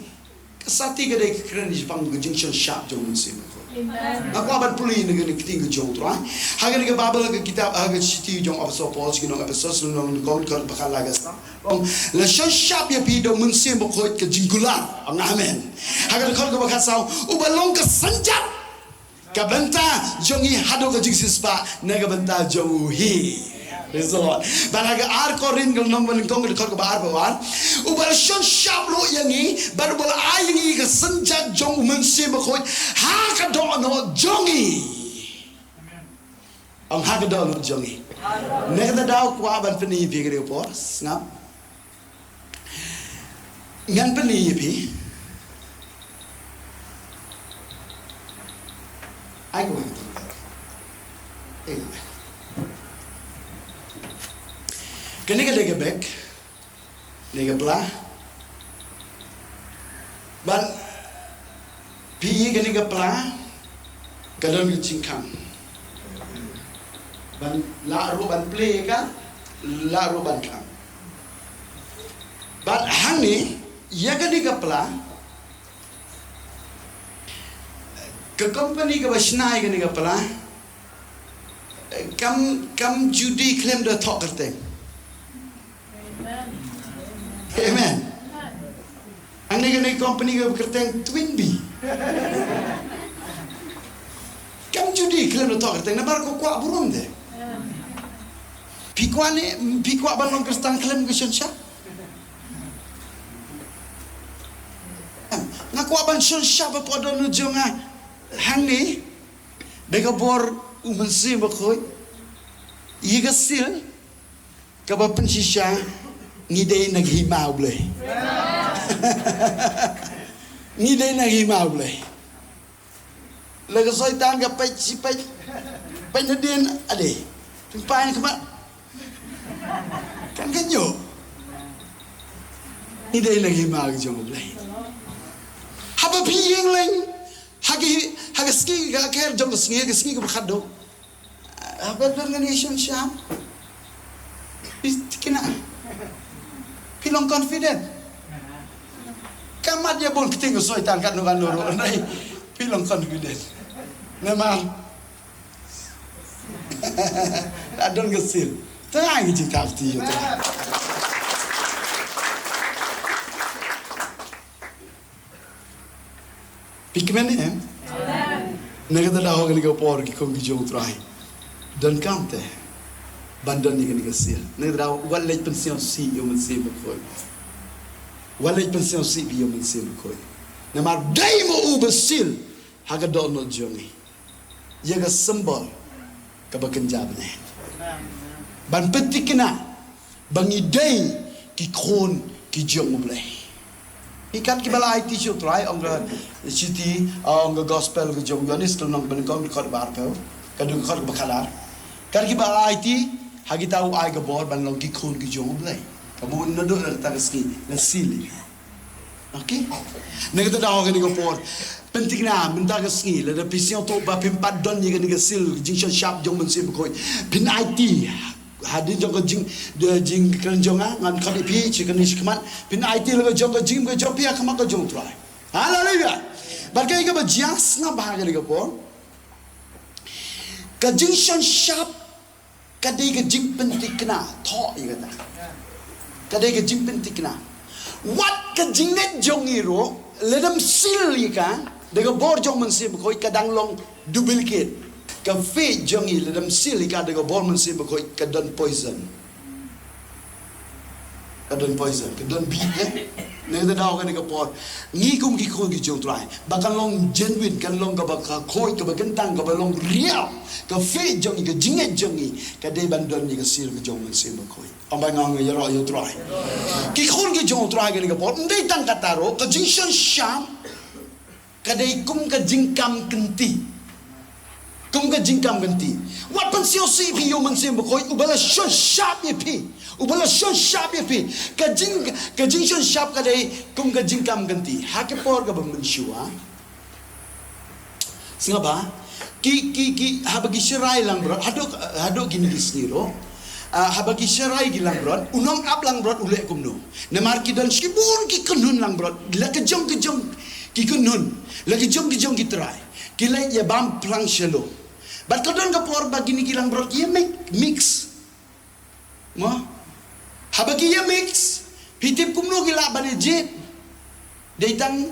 Ka sati ka dei ka kren shaphang ka jingshon shap jong U Mynsiem Bakhuid. Amen. Nga kwah ban pule na kane ka ktien ka jong U Trai. Ha kane ka Bible, ha ka kitab, ha ka shithi jong u Apostol Paul sha ki nong Ephesos, lynnong nyngkong, dkhot ba khatlai, ka sa ong: La shon shap ïa phi da U Mynsiem Bakhuid ka jingkular. Ong amen. Ha ka dkhot kaba khatsaw: Uba long ka synjat ka bynta jong ngi haduh ka jingsiewspah na ka bynta jong u hi. Praise the Lord. Bad ha ka ar Korinth ka lynnong ba nyngkong, ka dkhot kaba arphew ar: Uba la shon shap ruh ïa ngi, bad uba la ai ïa ngi ka synjat jong U Mynsiem Bakhuid ha ka dohnud jong ngi. Ong ha ka dohnud jong ngi. Nangta daw kwah ban pyni ïa phi ka dei ka por, sngap. Ngan pyni ïa phi. Ai ko. Eh. Kane ka dei ka bek. Dei ka pla. Ban phi ïa kane ka pla ka don ka jingkhang. Ban lah ruh ban plie ka, lah ruh ban khang. Bad hangne ïa kane ka pla, ka company kaba shna ïa kane ka pla, kam, kam ju die khlem da thoh kyrteng. Amen. Hangne kane ka company kaba kyrteng Twin Bee. Kam ju die khlem da thoh kyrteng, namar ka kwah burom de. Phi kwah ne, phi kwah ban long Khristan khlem ka shon shap? Em, nga kwah ban shon shap hapoh dohnud jong nga hangne da ka bor U Mynsiem Bakhuid, ïa ka seal kaba pynshisha ngi dei na ka hima U Blei. Ngi dei na ka hima U Blei. La ka Soitan ka peit shi peit, peit hadien, ade, pynpaw na khmat. Kan ka ñiuh. Ngi dei na ka hima ka jong U Blei. Haba phi ïeng leit ha ki, ha ka sngi ka kher jong ka sngi, ka sngi kaba khatduh, haba don kane ka shon shap, phi tikna, phi long confident. Kam mad ïa bun ktien ka Soitan katno katno ruh, hynrei phi long confident. Namar la don ka seal. Tang ai ka jingthap kti ïa U Trai. Phi kmen ne em? Amen. Na kata daw ha kane ka por ki khun ki jong U Trai, donkam te ban don ïa kane ka seal. Na kata daw wat leit pynsngewsih ïa U Mynsiem Bakhuid. Wat leit pynsngewsih ïa U Mynsiem Bakhuid. Namar dei ma u ba seal ha ka dohnud jong ngi ïa ka symbol kaba kynja bneng, ban pynthikna ba ngi dei ki khun ki jong U Blei. Ki kat kiba la aiti sha U Trai, ong ka shithi, ong ka gospel ka jong u Ïoannis, lynnong ba nyngkong, dkhot ba arphew, ka dkhot ba khatar. Kat kiba la aiti ha kita u ai ka bor ban long ki khun ki jong U Blei. Ka bun naduh na kata ka sngi la seal ïa ngi. Okay. Na kata daw kane ka por, pynthikna mynta ka sngi, lada phi sngewthuh ba phim pat don ïa kane ka seal ka jingshon shap jong u Mynsiem Bakhuid, phin aiti hadien jong ka jing, jingkren jong nga, ngan khot ïa phi sha kane sha khmat, phin aiti la ka jong ka jingim ka jong phi ha khmat ka jong u Trai. Haleluya. Bad kaei kaba jia, sngap bha kane ka por, ka jingshon shap ka dei ka jingpynthikna. Thoh ïa kata, ka dei ka jingpynthikna. Wat ka jingngeit jong ngi ruh, lada ym seal ïa ka da ka bor jong u Mynsiem Bakhuid, ka dang long duplicate. Ka faith jong ngi, lada ym seal ïa ka da ka bor u Mynsiem Bakhuid, ka don poison. Ka don poison, ka don bit, eh. Na kata daw kane ka por, ngi kum ki khun ki jong u Trai, ba kan long genuine, kan long kaba ka khuid, kaba kyntang, kaba long real. Ka faith jong ngi, ka jingngeit jong ngi, ka dei ban don ïa ka seal ka jong u Mynsiem Bakhuid. Ym ban ngong ïaroh ïa u Trai. Ki khun ki jong u Trai kane ka por, ym dei tang kata ruh, ka jingshon shap ka dei kum ka jingkam kynti. Kum ka jingkam kynti. Wat pynsngewsih phi ïa u Mynsiem Bakhuid, uba la shon shap ïa phi. Uba la shon shap ïa phi. Ka jing, ka jingshon shap ka dei kum ka jingkam kynti. Ha ka por kaba mynshuwa, sngap bha, ki, ki, ki, haba ki sharai langbrot, haduh, haduh kine ki sngi ruh. Ah, haba ki sharai ki langbrot, u nongap langbrot u leh kumno? Namar ki don shibun ki kynhun langbrot, la ka jong ka jong ki kynhun, la ka jong ka jong ki trai, ki leit ïa bam phlang shalom. Bad ka don ka por ba kine ki langbrot ki ïa mix, mix. Mo? Haba ki ïa mix, phi tip kumno ki lah ban ïa jied? Dei tang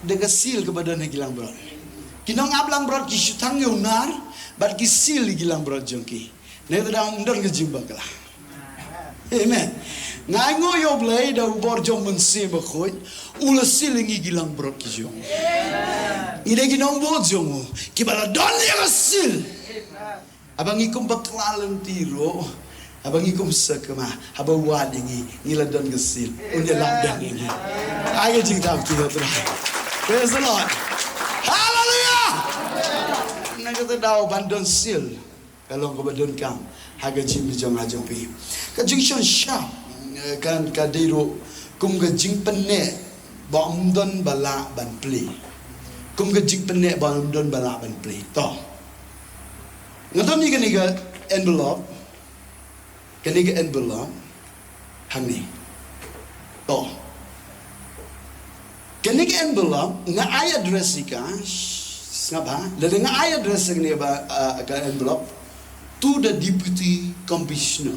da ka seal kaba don ha ki langbrot. Ki nongap langbrot ki shu thang ïa u nar, bad ki seal ïa ki langbrot jong ki. Na kata daw ym don ka jingbakla. Amen. Nga ainguh ïa U Blei da u bor jong u Mynsiem Bakhuid, u la seal ïa ngi ki langbrot ki jong u. Ngi dei ki nongbud jong u, kiba la don ïa ka seal. Haba ngi kum bakla lynti ruh, haba ngi kum sakma, haba wad ïa ngi, ngi la don ka seal, un ïalap biang ïa ngi. Ai ka jingthaw kti ïa u Trai. Praise the Lord. Hallelujah. Na kata daw ban don seal, ka long kaba donkam ha ka jingim jong nga jong phi. Ka jingshon shap, eh, kan ka dei ruh kum ka jingpynneh ba ym don ba lah ban plie. Kum ka jingpynneh ba ym don ba lah ban plie. To. Nga don ïa kane ka envelope. Kane ka envelope hangne. To. Kane ka envelope nga ai address ïa ka, sngap bha, lada nga ai address ïa kane ba, ah, ka envelope to the deputy commissioner.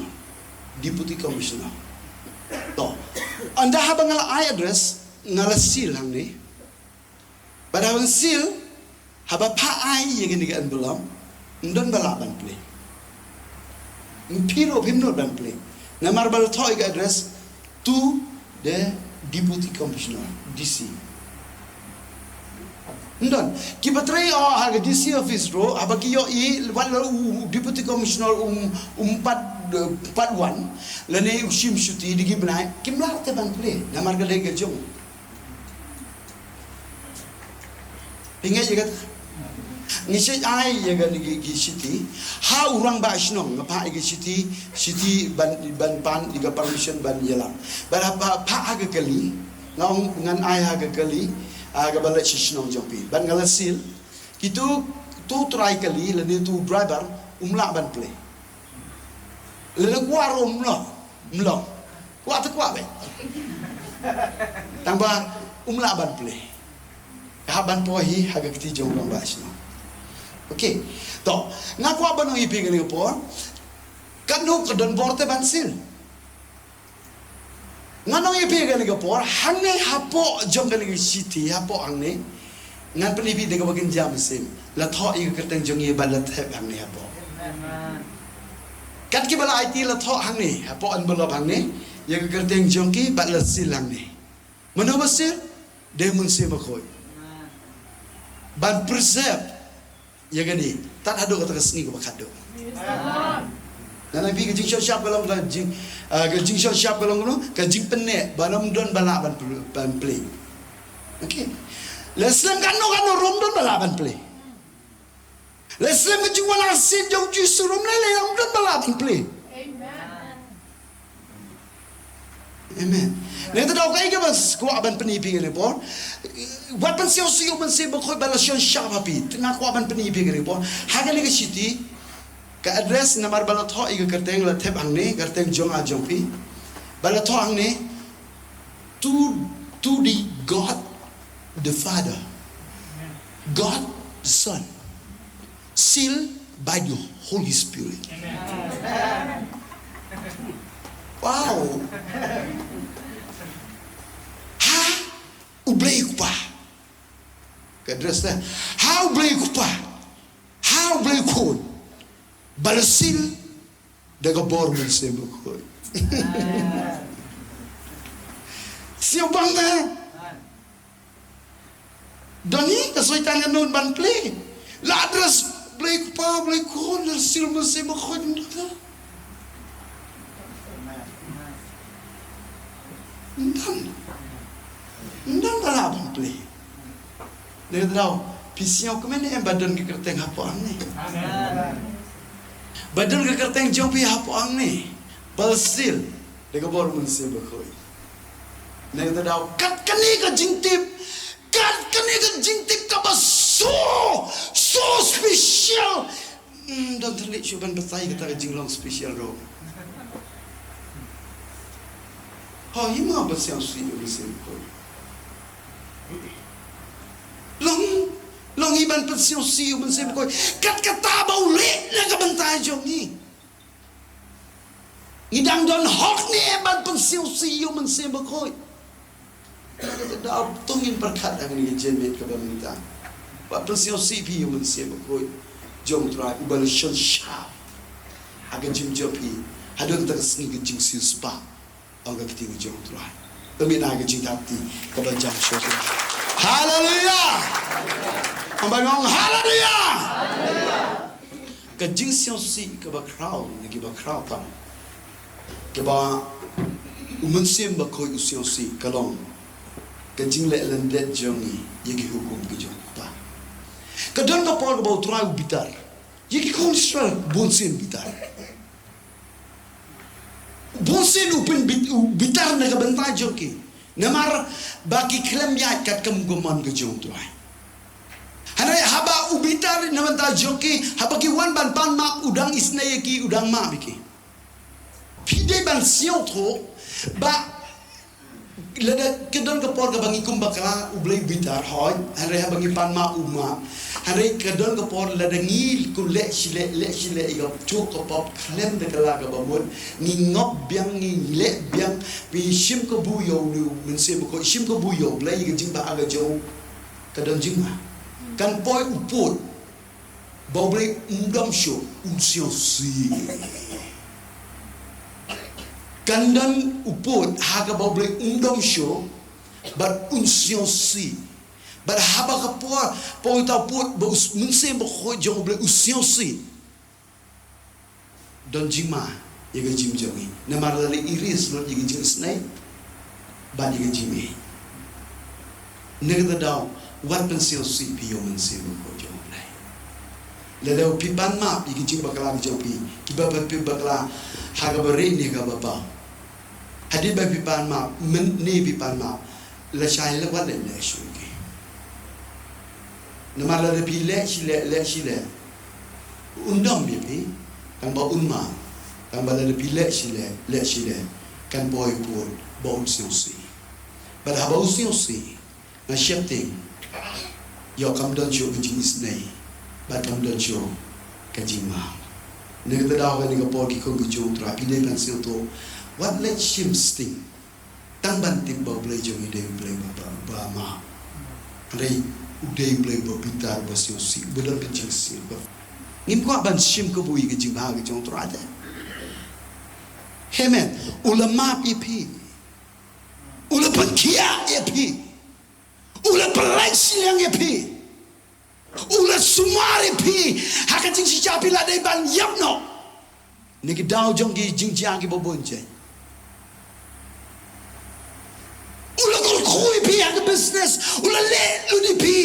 Deputy commissioner. To. Ynda haba nga la ai address, nga la seal hangne. Bad haba nga seal, haba phah ai ïa kane ka envelope, ym don ba lah ban plie. Phi ruh phim nud ban plie. Namar ba la thoh ïa ka address to the deputy commissioner, D C. Ym don. Kiba trei, oh, ha ka D C office ruh, haba ki ïohi wat la u, u deputy commissioner um, um pat, eh, pat wan, lane u shim shuti da ki bnai, kim lah te ban plie. Namar ka dei ka jong. Phi ngeit ïa kata? Ngi shait ai ïa kane ka, ka shithi ha u rangbah shnong, nga phah ïa ka shithi, shithi ban, ban pan ïa ka permission ban ïalam. Bad haba phah ha ka kali, nga ong ngan ai ha ka kali, ah, kaba leit sha shnong jong phi. Bad nga la seal, kito, uto u trai kali lane uto u driver um lah ban plie. Lada kwah ruh um long, um long. Kwah te kwah beit. Tang ba um lah ban plie. Hap ban poi hi ha ka kti jong u rangbah shnong. Okay. To, nga kwah ban ong ïa phi kane ka por, katno ka don bor te ban seal. Ngan ong ïa phi kane ka por, hangne hapoh jong kane ka shithi, hapoh hangne, ngan pyni ïa phi da kaba kynja mynsiem. La thoh ïa ka kyrteng jong ngi bad la thep hangne hapoh. Kat kiba la aiti, la thoh hangne hapoh envelope hangne ïa ka kyrteng jong ki bad la seal hangne. Mano ba seal? Dei u Mynsiem Bakhuid. Ban preserve ïa kane tad haduh kata ka sngi kaba khatduh. Ngan ai phi ka jingshon shap ka long ka jing, ah, ka jingshon shap ka long, ka long ka jingpynneh ba ym don ba lah ban pl-, ban plie. Okay. La slem katno katno ruh ym don ba lah ban plie. La slem ka jingwan arsien jong u Jisu ruh ym lei lei, ym don ba lah ban plie. Amen. Nangta daw kaei kaba nga kwah ban pyni phi kane ka por. Wat pynsngewsih ïa u Mynsiem Bakhuid ba la shon shap ha phi. Nga kwah ban pyni phi kane ka por. Ha kane ka shithi, ka address namar ba la thoh ïa ka kyrteng, la thep hangne, kyrteng jong nga jong phi. Ba la thoh hangne, to, to the God the Father, God the Son, sealed by the Holy Spirit. Wow. Ha U Blei Kpa. Ka address te. Ha U Blei Kpa. Ha U Blei Khun. Ba la seal da ka bor Mynsiem Bakhuid. Sngewbang te. Don hi ka Soitan ka nud ban plie. La address Blei Kpa, Blei Khun, la seal Mynsiem Bakhuid. Ym don. Ym don ba lah ban plie. Nangta daw, phi sngew kmen em ba don ka kyrteng hapoh hangne. Ba don ka kyrteng jong phi hapoh hangne. Ba la seal da ka bor Mynsiem Bakhuid. Nangta daw, kat kane ka jingtip, kat kane ka jingtip kaba so, so special. Hmm, don thylliej shuh ban batai kata ka jinglong special ruh. Ho, hi ma ban sngewsih ïa u Mynsiem Bakhuid. Long, long hi ban pynsngewsih ïa u Mynsiem Bakhuid. Kat kata ba u leh na ka bynta jong ngi. Ngi dang don hok ne ban pynsngewsih ïa u Mynsiem Bakhuid. Nangta daw to ngin pyrkhat ha kane ka jingmut kaba mynta. Wat pynsngewsih phi ïa u Mynsiem Bakhuid jong u Trai uba la shon shap ha ka jingim jong phi. Haduh kata ka sngi ka jingsiewspah. Ong ka ktien jong u Trai. Pynmih na ka jingthap kti kaba jam shuh shuh. Haleluya. Ong ba ngong haleluya. Ka jingsngewsih kaba khraw, ne kiba khraw tam, kaba u Mynsiem Bakhuid u sngewsih ka long ka jingleh lyndet jong ngi ïa ki hukum ki jong u Kpa. Ka don ka por kaba u Trai u bitar ïa ki khun Israel, bunsien bitar. Bunsien u pynbit-, u bitar na ka bynta jong ki. Namar ba ki khlem ïaid katkum ka mon ka jong u Trai. Hynrei haba u bitar na bynta jong ki, haba ki wan ban pan map, u dang isynei ïa ki, u dang map ïa ki. Phi dei ban sngewthuh ba lada ka don ka por kaba ngi kum bakla, u Blei u bitar, hooid, hynrei haba ngi pan map u map. Hynrei ka don ka por lada ngi kum leh shi leh, leh shi leh ïa ka jong ka pop khlem da ka la kaba mut, ngi ngop biang, ngi leh biang, phi shim kabu ïa u Mynsiem Bakhuid, shim kabu ïa u Blei ïa ka jingbha ka jong u, ka don jingma. Kan poi u pud ba u Blei um dom shuh, un sngewsih. Kan don u pud ha kaba u Blei um dom shuh bad un sngewsih. Bad haba ka por, poi uta u pud ba u Mynsiem Bakhuid jong u Blei u sngewsih. Don jingma ïa ka jingim jong ngi. Namar la leh erase lut ïa ka jingisynei bad ïa ka jingim. Na kata daw, wat pynsngewsih phi ïa u Mynsiem Bakhuid jong u Blei. Lada phi pan map ïa ka jingbakla ka jong phi, kiba phi bakla ha kaba rieh ne kaba paw. Hadien ba phi pan map, mynne phi pan map, lashai la wat leh leh shuh ïa ki. Namar lada phi leh shi leh, leh shi leh, un dom ïa phi, tang ba un map, tang ba lada phi leh shi leh, leh shi leh, kan poi pud ba un sngewsih. Bad haba u sngewsih, nga sheptieng ïoh kam don shuh ka jingisynei bad kam don shuh ka jingmap. Na kata daw kane ka por ki khun ki jong u Trai, phi dei ban sngewthuh, wat leit shim sting. Tang ban tip ba u Blei jong ngi u dei u Blei ba, ba, ba map. Hynrei u dei u Blei ba bitar, ba sngewsih, ba don ka jingsngewsih. Ngim kwah ban shim kabu ïa ka jingbha ka jong u Trai te. Amen. U la map ïa phi. U la pynkhiah ïa phi. U la pynlait shiliang ïa phi. U la sumar ïa phi. Ha ka jingshisha phi la dei ban ïap noh. Na ki daw jong ki jingjia kiba bun jait. U la kyrkhu ïa phi ha ka business. U la leh lut ïa phi.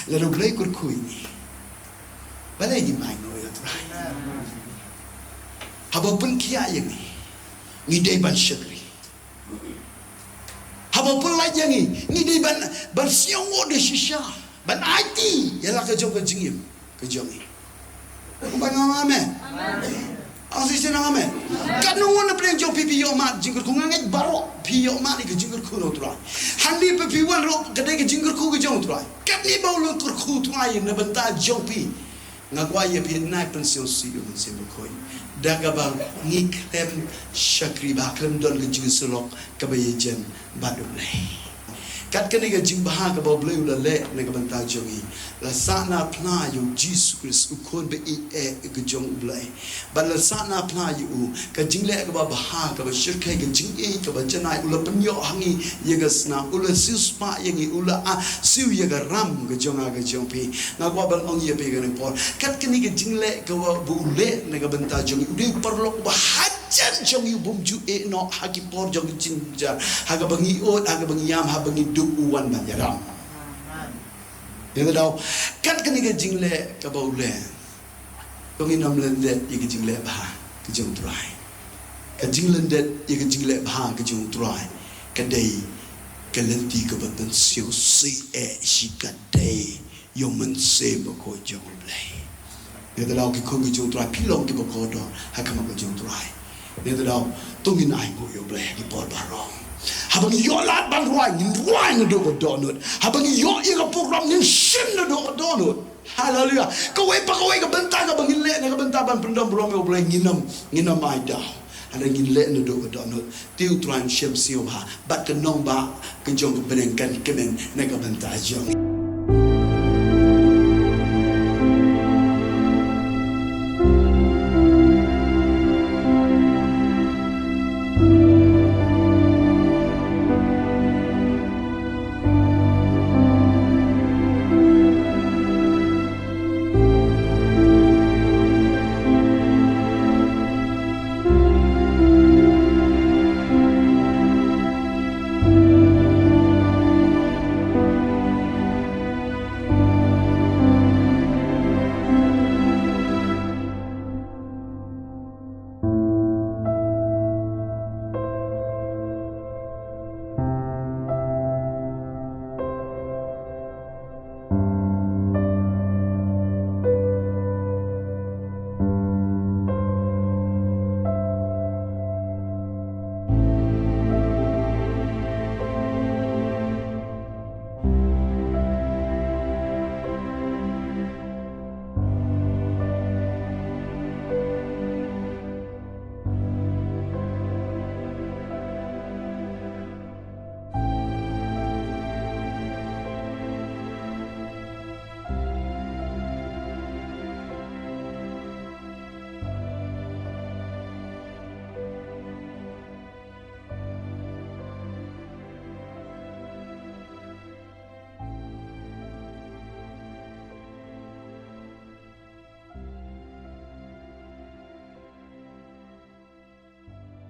Lada u Blei u kyrkhu ïa ngi, balei ngim ainguh ïa u Trai? Haba u pynkhiah ïa ngi, ngi dei ban shakri. Ba pynlait ïa ngi, ngi dei ban, ban sngewnguh da shisha, ban aiti ïa la ka jong ka jingim ka jong ngi. Kumba nga ong amen. Ang shisha nang amen. Katno ngut na pdeng jong phi phi ïoh mad jingkyrkhu, nga ngeit baroh phi ïoh mad ïa ka jingkyrkhu na u Trai. Hangne ba phi wan ruh ka dei ka jingkyrkhu ka jong u Trai. Katne ba u la kyrkhu u Trai na bynta jong phi. Nga kwah ïa phi nai pynsngewsih ïa u Mynsiem Bakhuid. Da kaba ngi khlem shakri ba khlem don ka jingsyllok kaba ïajan bad U Blei. Kat kane ka jingbha kaba U Blei u la leh na ka bynta jong ngi. La sah na phla ïa u Jisu Khrist u khun ba ïeit eh ka jong U Blei. Bad la sah na phla ïa u ka jingleh kaba bha, kaba shyrkhei, ka jingïeit kaba janai, u la pynïoh ha ngi ïa ka snam, u la siewspah ïa ngi, u la, ah, siew ïa ka ram ka jong nga ka jong phi. Nga kwah ban ong ïa phi kane ka por. Kat kane ka jingleh kaba u leh na ka bynta jong ngi, u dei u paralok ba hajan jong ngi, u bym ju ïeh noh ha ki por jong ka jingjynjar, ha kaba ngi ud, ha kaba ngi ïam, ha ba ngi duk, u wan ban ïaram. Ïa ka daw, kat kane ka jingleh kaba u leh, to ngin ym lyndet ïa ka jingleh bha ka jong u Trai. Ka jinglyndet ïa ka jingleh bha ka jong u Trai ka dei ka lynti kaba pynsngewsih eh shikatdei ïa u Mynsiem Bakhuid jong U Blei. Ngi te daw ki khun ki jong U Trai, phi long kiba kordor ha khmat ka jong U Trai. Ngi te daw, to ngin ai nguh ïa U Blei ha ki por baroh. Haba ngi ïoh lad ban rwai, ngin rwai naduh ka dohnud. Haba ngi ïoh ïa ka program, ngin shim naduh ka dohnud. Haleluya. Kawei pa kawei ka bynta kaba ngin leh na ka bynta ban pyndon burom ïa U Blei, ngin ym, ngin ym ai daw. Hynrei ngin leh naduh ka dohnud. Te U Trai un shem sngewbha bad ka nongbah ka jong ka bneng kan kmen na ka bynta jong ngi.